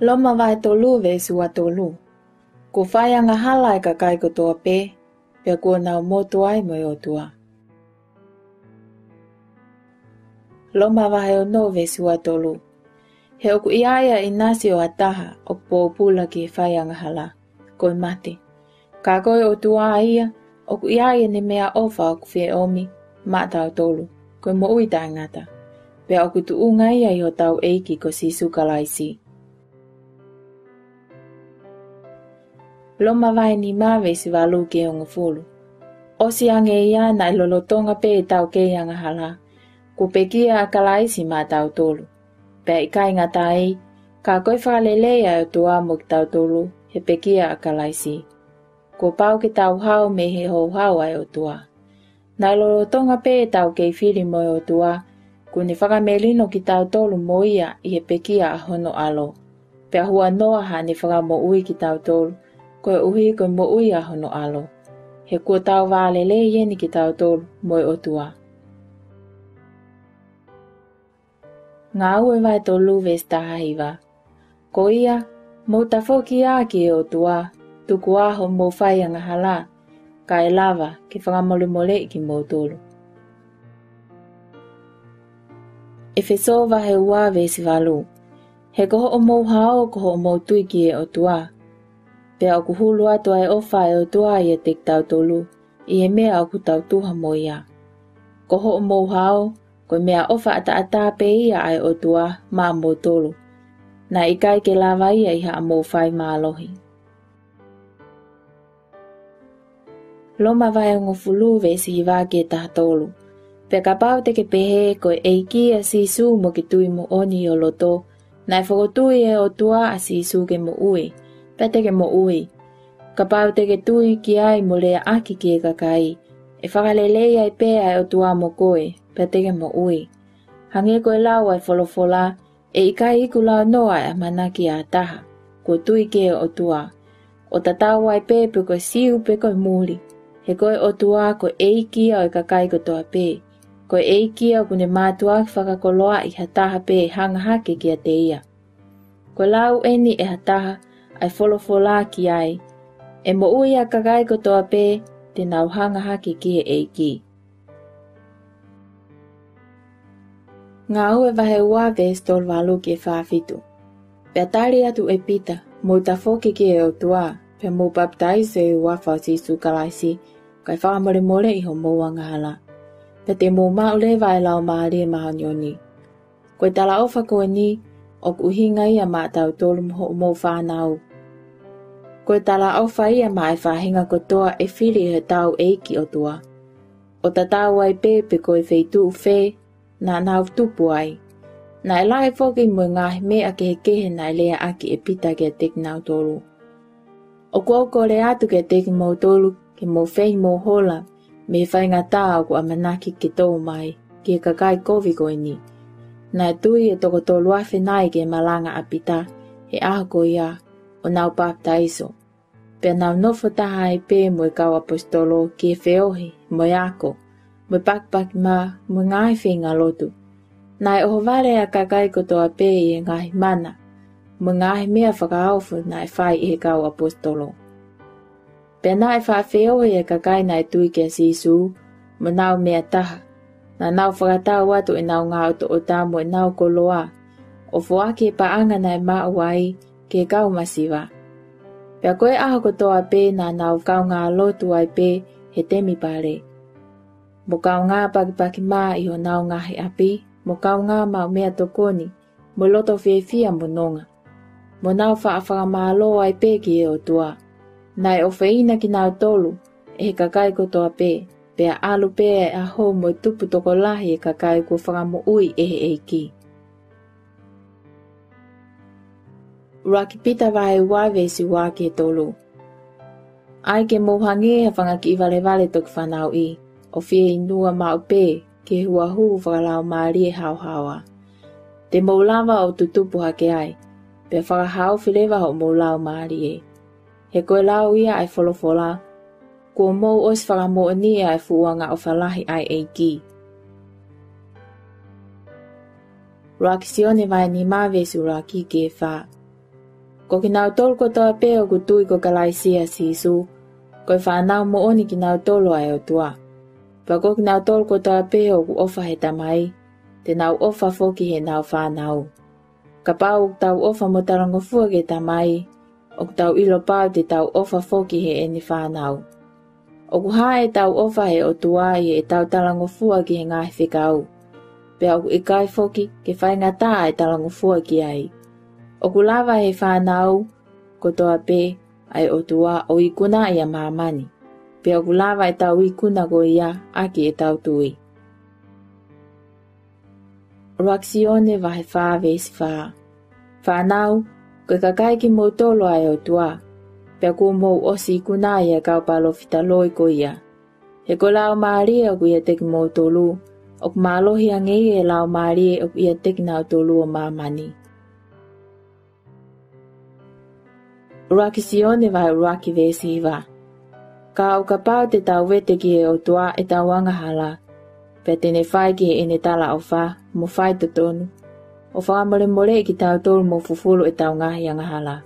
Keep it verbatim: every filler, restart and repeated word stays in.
Loma vahe tolu veesi ua tolu. Kuo fai angahala ʻa e kakai kotoa pē, pea kuo nau motu ai mo e ʻOtua. Loma vahe ono veesi ua tolu. He ʻoku ʻi ai ʻa e ʻinasi ʻo ha taha ʻoku pōpula ki he fai angahala, ko e mate. Ka ko e ʻOtua ia, ʻoku ʻi ai ʻene meʻaʻofa ʻoku fie ʻomi maʻatautolu, ko e moʻui taʻengata. Pea ʻoku tuʻunga ia ʻi hotau ʻEiki ko Sīsū Kalaisi. Loma vahe nima veesi valu ki he hongofulu. ʻOsi ange ia naʻe lolotonga pē ʻetau kei angahala, kuo pekia ʻa Kalaisi maʻatautolu. Pea ʻikai ngata ai, ka ko e fakalelei ʻa e ʻOtua mo kitautolu he pekia ʻa Kalaisi. Kuo pau ke tau hao mei he houhau ʻa e ʻOtua. Naʻe lolotonga pē ʻetau kei fili mo e ʻOtua, kuo ne fakamelino kitautolu mo ia ʻi he pekia ʻa hono ʻAlo. Pea huanoa haʻane fakamoʻui kitautolu, koeʻuhi ko e moʻui ʻa hono ʻAlo. He kuo tau vālelei eni kitautolu mo e ʻOtua. Ngāue vahe tolu veesi taha hiva. Ko ia, mou tafoki ā ki he ʻOtua, tuku ā hoʻomou fai angahala, kae lava ke fakamolemoleʻi kimoutolu. ʻEfesō vahe ua veesi valu. He ko hoʻomou hao, ko hoʻomou tui ki he ʻOtua. Pea ʻoku hulu atu ʻa e ʻofa ʻa e ʻOtua ʻiate kitautolu, ʻi he meʻa ʻoku tau tuha mo ia. Ko hoʻomou hao, ko e meʻaʻofa ʻataʻatā pē ia ʻa e ʻOtua maʻamoutolu. Naʻe ʻikai ke lava ia ʻi haʻamou fai mālohi. Loma vahe hongofulu veesi hiva ki he taha tolu. Pea kapau te ke pehē ko e ʻEiki ʻa Sīsū mo ke tui moʻoni ʻi ho loto, naʻe fokotuʻu ʻe he ʻOtua ʻa Sīsū ke moʻui, pea te ke moʻui. Kapau te ke tui ki ai mo leaʻaki ki he kakai, ʻe fakalelei ai pē ʻa e ʻOtua mo koe, pea te ke moʻui. Hangē ko e lau ʻa e folofola, ʻe ʻikai iku launoa ʻa e ʻamanaki ʻa ha taha, kuo tui ki he ʻOtua. ʻO tatau ai pē pe ko e Siu pe ko e muli. He ko e ʻOtua ko e ʻEiki ia ʻo e kakai kotoa pē. Ko e ʻEiki ia ʻoku ne mātuʻaki fakakoloaʻi ha taha pē ʻe hanga hake kiate ia. Ko e lau eni ʻe ha taha ʻa e folofola ki ai. ʻE moʻui ʻa e kakai kotoa pē te nau hanga hake ki he ʻEiki. Ngāue vahe ua veesi tolu valu ki he fā fitu. Pea tali atu ʻe Pita, mou tafoki ki he ʻOtua, pea mou papitaiso ʻi he huafa ʻo Sīsū Kalaisi, kae fakamolemoleʻi hoʻomou angahala. Pea te mou maʻu leva ʻa e Laumālie Māʻoniʻoni. Ko e talaʻofa ko eni, ʻoku ʻuhinga ia maʻatautolu mo hoʻomou fānau. Ko e talaʻofa ia maʻa e faʻahinga kotoa ʻe fili ʻe hotau ʻEiki ʻOtua. ʻO tatau ai pē pe ko e feituʻu fē naʻa nau tupu ai. Naʻe lahi foki mo e ngaahi meʻa kehekehe naʻe leaʻaki ʻe Pita kiate kinautolu. ʻOku ou kole atu kiate kimoutolu ke mou fehi mou hola mei he faingataʻa ʻoku ʻamanaki ke tō mai ki he kakai kovi ko eni. Naʻe tui ʻe toko tolu afe nai ki he malanga ʻa Pita he ʻaho ko ia ʻo nau papitaiso. Pea nau nofo taha ai pē mo e kau ʻaposetolo ki he feohi, mo e ako, mo e pakipaki mā, mo e ngaahi feinga lotu. Naʻe ʻohovale ʻa e kakai kotoa pē ʻi he ngaahi mana, mo e ngaahi meʻa fakaofo naʻe fai ʻe he kau ʻaposetolo. Pea naʻe faʻa feohi ʻa e kakai naʻe tui kia Sīsū, mo nau meʻa taha. Naʻa nau fakatau atu ʻenau ngaʻotoʻota mo ʻenau koloa, ʻo foaki e paʻanga naʻe maʻu ai ki he kau masiva. Pea ko e ʻaho kotoa pē naʻa nau kaungā lotu ai pē he temipale. Mo kaungā pakipaki mā ʻi honau ngaahi ʻapi, mo kaungā maʻu meʻatokoni, mo loto fiefia mo nonga. Mo nau faʻa fakamālō ai pē ki he ʻOtua. Naʻe ʻofeina kinautolu ʻe he kakai kotoa pē, pea ʻalu pē ʻa e ʻaho mo e tupu tokolahi ʻa e kakai kuo fakamoʻui ʻe he ʻEiki. ʻUluaki Pita vahe ua veesi ua ki he tolu. ʻAi ke mou hangē ha fanga kiʻi valevale toki fanauʻi, ʻo fieinua maʻu pē ki he huahu fakalaumālie haohaoa. Te mou lava ʻo tutupu hake ai, pea fakahaofi leva hoʻomou laumālie. He ko e lau ia ʻa e folofola, kuo mou ʻosi fakamoʻoniʻi ʻa e fuʻu angaʻofa lahi ʻa e ʻEiki. ʻUluaki Sione vahe nima veesi ʻuluaki ki he fā. Ko kinautolu kotoa pē ʻoku tui ko Kalaisi ʻa Sīsū, ko e fānau moʻoni kinautolu ʻa e ʻOtua. Pea ko kinautolu kotoa pē ʻoku ʻofa he Tamai, te nau ʻofa foki heʻenau fānau. Kapau ʻoku tau ʻofa mo talangofua ki he Tamai, ʻoku tau ʻilo pau te tau ʻofa foki heʻene fānau. ʻOku hā ʻetau ʻofa he ʻOtua ʻi heʻetau talangofua ki he ngaahi fekau. Pea ʻoku ʻikai foki ke faingataʻa e talangofua ki ai. ʻOku lava he fānau kotoa pē ʻa e ʻOtua ʻo ikunaʻi ʻa māmani. Pea ʻoku lava ʻetau ikuna ko ia ʻaki ʻetau tui. ʻUluaki Sione vahe fā veesi fā. Fānau, ko e kakai kimoutolu ʻa e ʻOtua, pea kuo mou ʻosi ikunaʻi ʻa e kau palōfita loi ko ia. He ko e laumālie ʻoku ʻiate kimoutolu, ʻoku mālohi ange ia he laumālie ʻoku ʻiate kinautolu ʻo māmani. ʻUluaki Sione vahe ʻuluaki veesi hiva. Ka ʻo kapau te tau vete ki he ʻOtua ʻetau angahala, pea te ne fai ki heʻene talaʻofa mo faitotonu, ʻo fakamolemoleʻi kitautolu mo fufulu ʻetau ngaahi angahala.